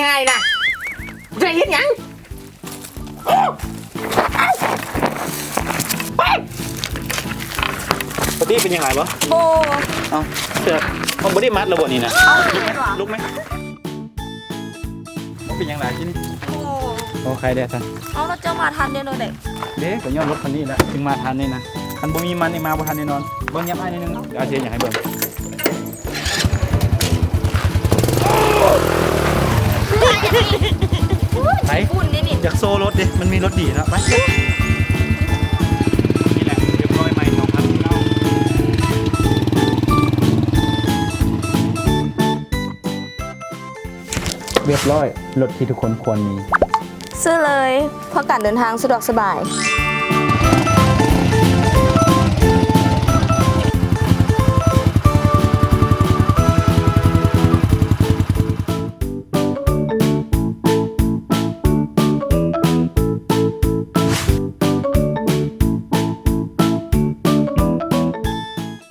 ງ່າຍນະ ຈະເຮັດຫຍັງ? ປາຕີ້ເປັນຫຍັງຫຼາຍບໍ່? ບໍ່. ເອົ້າ ເສື້ອ ເຮົາບໍ່ໄດ້ມັດແລ້ວບໍ່ນີ້ນະ? ເອົ້າ ລຸກໄໝ? ບໍ່ເປັນຫຍັງຫຼາຍຕິນີ້? ໂອ້ ໂອ້ ໄຄແດ່ຊັ້ນ. ເອົ້າ ແລ້ວເຈົ້າມາທັນເດ້ເນາະ ເດ້ ເດ້ ກໍຍ້ອນລົດຄັນນີ້ແຫຼະ ຈຶ່ງມາທັນນີ້ນະ. ຄັນບໍ່ມີມັນນີ້ມາບໍ່ທັນແນ່ນອນ. ເບິ່ງ ຫຍັບອ້າຍໜ້ອຍໜຶ່ງ ອາເທຍ ຢາກໃຫ້ເບິ່ງ. ໄປ ຝຸ່ນເດ້ນີ້ ຢາກໂຊລົດເດ້ ມັນມີລົດດີເນາະ. ໄປ ນີ້ແຫຼະ ຮຽບຮ້ອຍ ໃໝ່ ສອງພັນສິບເກົ້າ. ຮຽບຮ້ອຍ ລົດທີ່ທຸກຄົນຄວນມີ. ຊື້ເລີຍ ເພື່ອການເດີນທາງສະດວກສະບາຍ.